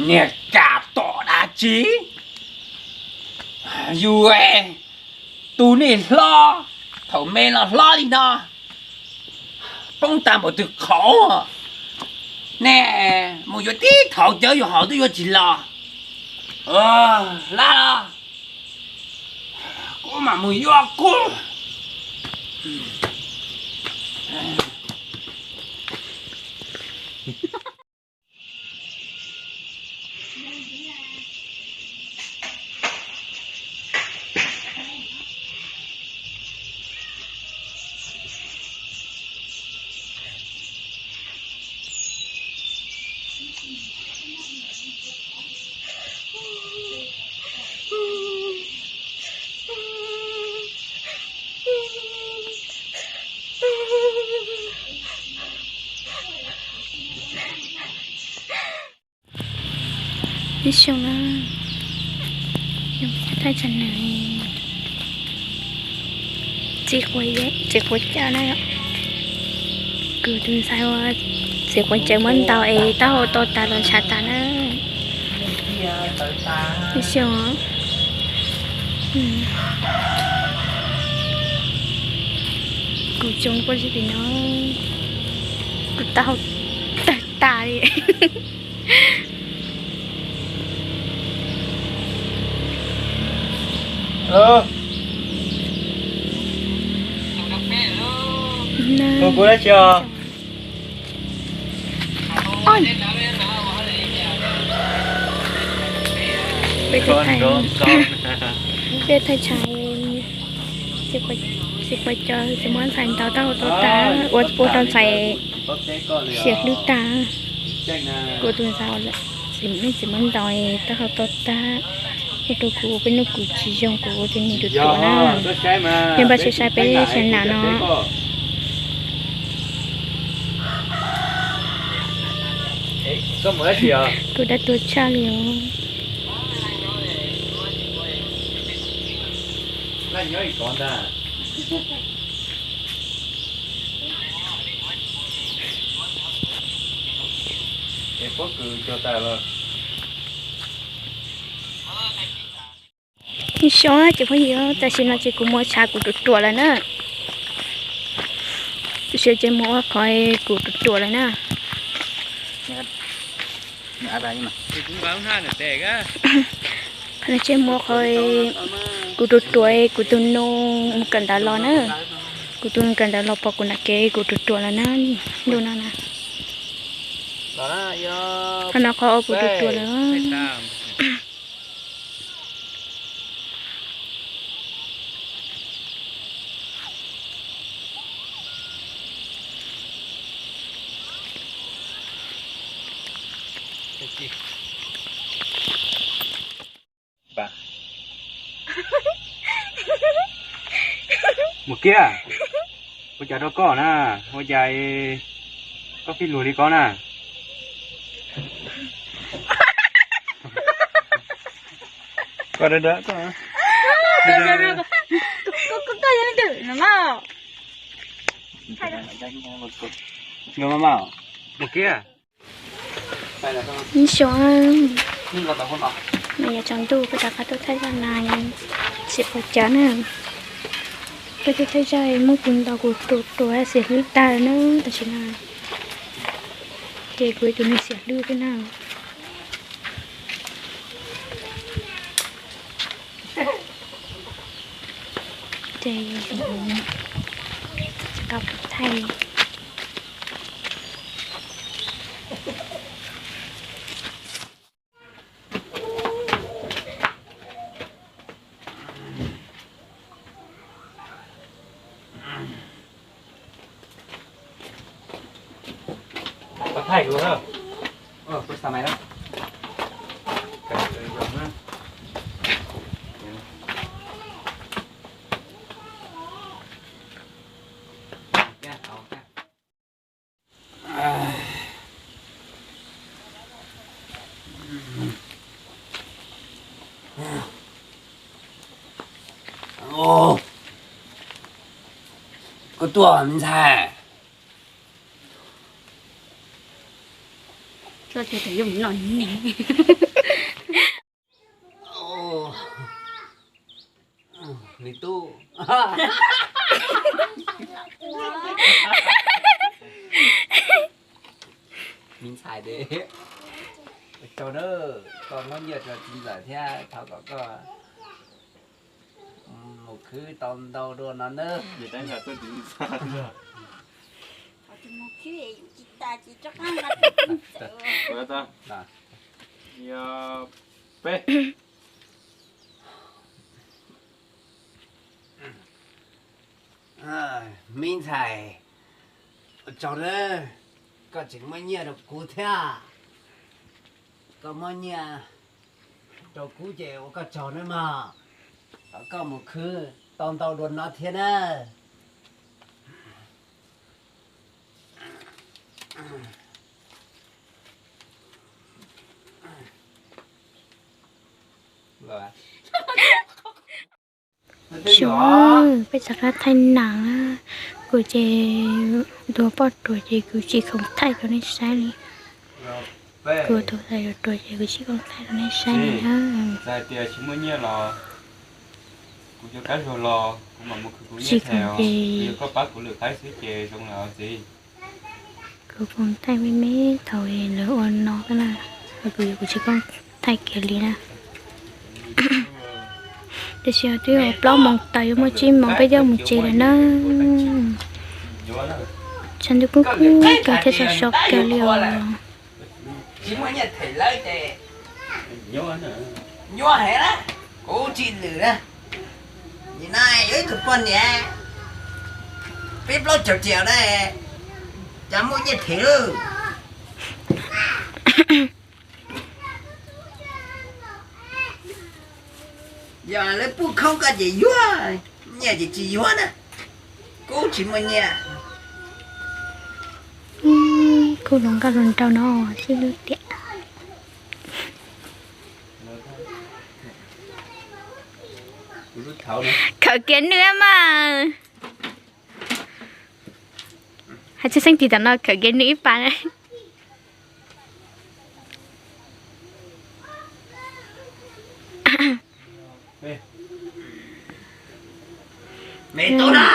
Niag kam tom dab tsi? Yus tus nej hlob, thaum me los hlob li no, poob tag npaum twg qhauv. Nej mus yuav tib thaum cawv yus haus twb yuav tsis los. Lab los, kuv mam mus yuav kuv. Ib xyoos na, thaij tsam nees txiv quav cawv na, kuv tus ntxhais ua txiv quav cawv muab ntaus es taub hau to tas los ntshav tas na. Ib xyoos, kuv coob pob zeb pem no, kuv taub hau tawg tas li. Hu kuv dab tsi os? Peb, peb thaij tsam txiv quav cawv txiv muab ntxhais ntaus taub hau to tas, ua ua rau ntxhais xiam hlwb tag. Kuv tus ntxhais txiv muab ntaus taub hau to tas, ua rau kuv peb noj kuv tsis zoo, kuv ua tus niam ruam ruam na. Yog npaj tsis sai peb xyoo na no. Kuv dab tuag tshaj li os. Ib xyoos na cov phooj ywg, tam sim no ces kuv mus tshav kuv tus ruam lawm na. Tam sim no ces mus ua qhov kuv tus ruam lawm na. Qhov no ces mus ua qhov kuv tus ruam, kuv tus nus mus kawm ntawv los na. Kuv tus nus kawm ntawv los pom kuv nram kev, kuv tus ruam lawm na. Ntu no na. Qhov no qhov uas kuv tus ruam lawm. Mus kiag, ua cas rau koj na, ua cas koj pheej luag li ko na. Koj dawb dawb koj. Mus kiag. Ib xyoos, nws yuav tsaus ntuj, kuv rov qab tuaj thaij zaj no, txiv quav cawv na. Kuv tuaj thaij zaj muab kuv ntaus kuv tus ruam xiam hlwb tag na, tam sim no ces kuv tus nus xiam hlwb thiab na. Ces tau thaij. Thaij kuv na. Kuv xav maiv na. Koj tuaj me ntxhais. Koj tias thaum yog no ne. Me tub, me ntxhais, ua tsaug na, koj muab nyiaj rau txiv ntxawm thiab thov kom koj mus khwv tau ntau dua no nawb. Yog peb. Me ntxhais, ua tsaug nawb, koj tseem muab nyiaj rau kuv thiab. Koj muab nyiaj rau kuv ces ua koj tsaug nawb mog. Thov koj mus khwv tau ntau dua no thiab na. Xyov, peb rov qab thaij nam na, kuv ces ntuag poj ruam ces kuv tsis khoom thaij rau nej saib li. Kuv tus tais ruam ruam ces kuv tsis khoom thaij rau nej saib li na. Tsis muaj nyiaj los kuv cov kab zuag los kuv mam mus khwv kuv nyiaj, ces yog koj pab kuv lwm qaib xwb ces zoo lawm txiv. Kuv khoom thaij me me thaum lawv ua no na, kuv, kuv tsis khoom thaij kiag li na. Tiam sis twb yog plaub moos tawm yuav muaj tsib moos peb coj mus tsev lawm na. Tshav ntuj kub kub kawg thiab sov sov kawg li os. Tsis muaj nyiaj them lawv ces nyuaj heev na, kuv tsis lwm na. Nim no yuav ib tug poj niam peb plaub caug riam na, cas muaj nyiaj them lawm. Yog lawv pub khoob koj ces yuav, nyiaj ces tsis yuav na, kuv tsis muaj nyiaj. Kuv hluas nkauj hluas nraug no xwb tiag. Khawm kiag nws mas. Hais tshwj xeeb tis tam no khawm kiag nws ib pas na. Me tub na,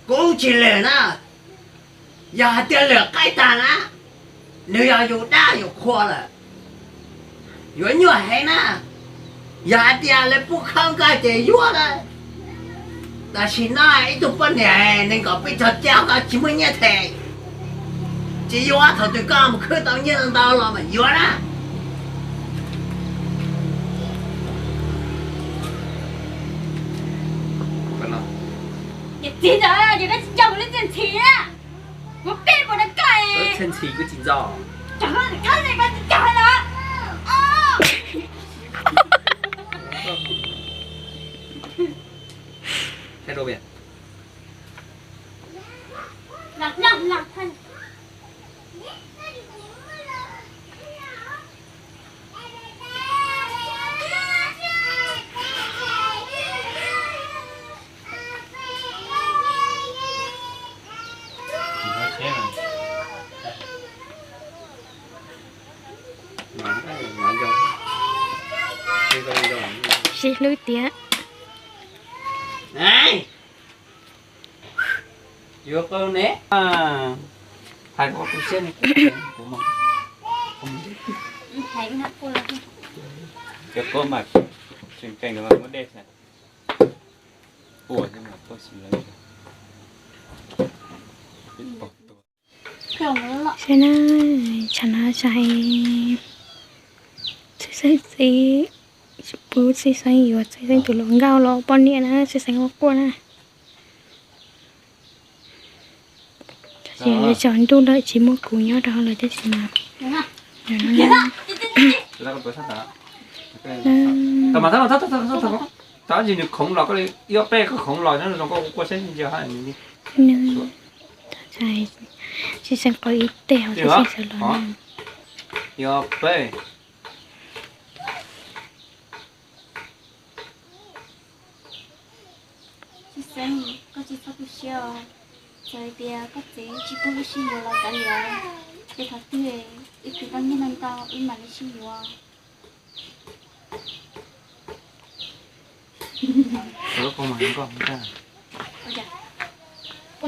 kuv tsis lwm na. Yog hais tias lwm qaib tag na, nws yog yus dab yus qhua lawm, yuav nyuaj heev na. Yog hais tias lawv pub khoob koj ces yuav lawm. Tam sim no ib tug poj niam nees nkaum peb caug caj koj tsis muaj nyiaj them, tsis yuav, thaum twg koj mus khwb tau nyiaj ntau los mas yuav na. Ces txiv ntxawm, ces koj tsis nco kuv lub txiaj ntxhi na. Kuv peb puas nrog koj es txiaj ntxhi kuv tsis nco. Cog koj tsis cog los. Sib hlub tiag. Yuav qw ne. Hais ua tu siab ne. Cov kua mas tseem keej mas muab dej xwb. Ua mas kua xwb lawm. Saib na, tsam no tsis hais txhij xeeb txiv, pub txhij xeeb yuav txhij xeeb tus hluas nkauj los poj niam na, txhij xeeb ua quaj na. Tab sis tsam ntuj lawm tsis muaj kuv nyob rau hauv lawm tab sis mas. Tam sim nws khoov los koj li ib ob peb koj khoov los zoo koj quaj saib ntsia ha. Nws tsis xeeb qhov ib teg hauv tsis xeeb sawv los na. Ib ob peb. Txhij xeeb, koj tsis txhob tu siab os. Txawm hais tias koj txiv tsis pub wb sib yuav los kav liam. Ces thaum twg ib khwv tau nyiaj ntau ntau wb mam li sib yuav. Kuv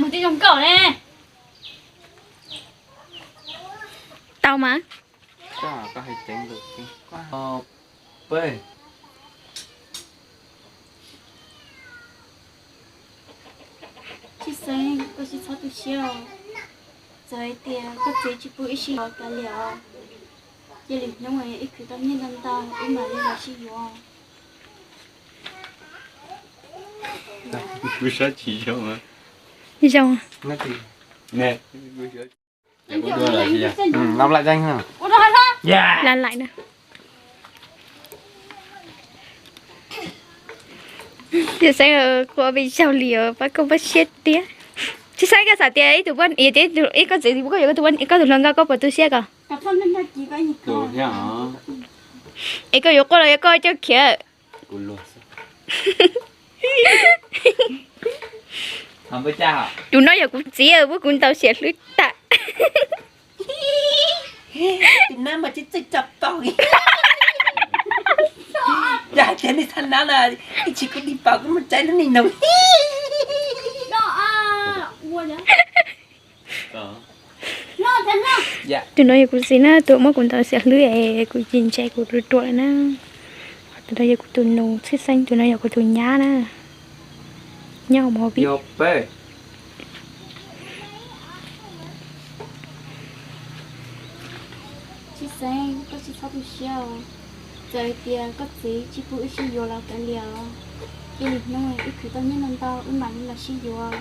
mus tib zoo nkauj ne. Tau mas. Tshwj xeeb, koj tsis txhob tu siab os. Txawm hais tias koj txiv tsis pub wb sib yuav kav liam os, cia lwm hnub ib khwv tau nyiaj ntau ntau wb mam li los sib yuav. Kuv sab tsis zoo. Zoo. Lab laim na. Tshwj xeeb, kuv ua pes zaug li os, pab koj pab siab tiag. Tshwj xeeb, koj xav tias ib tug poj, ib koj txiv, koj yuav koj tus, koj tus hluas nkauj koj puas tu siab ko? Es koj yuav quaj los yog koj coj khiav? Tus no yog kuv txiv, muab kuv ntaus siav hlwb tag. Tus no mas tsis txawj tso paus. Yog hais tias nej txhob nab na, ib chim kuv dig paus kuv mus tsaib lub niag noog. Tus no yog kuv txiv na, tus muab kuv ntaus siav hlwb es kuv tsis ntse kuv ruam ruam lawm na. Tus no yog kuv tus nus, Tshwj Xeeb, tus no yog kuv tus nyab na. Nyob mus pib. Tshwj Xeeb, koj tsis txhob tu siab os. Txawm hais tias koj txiv tsis pub wb sib yuav los kav liam os, cia lwm hnub wb khwv tau nyiaj ntau ntau wb mam li los sib yuav.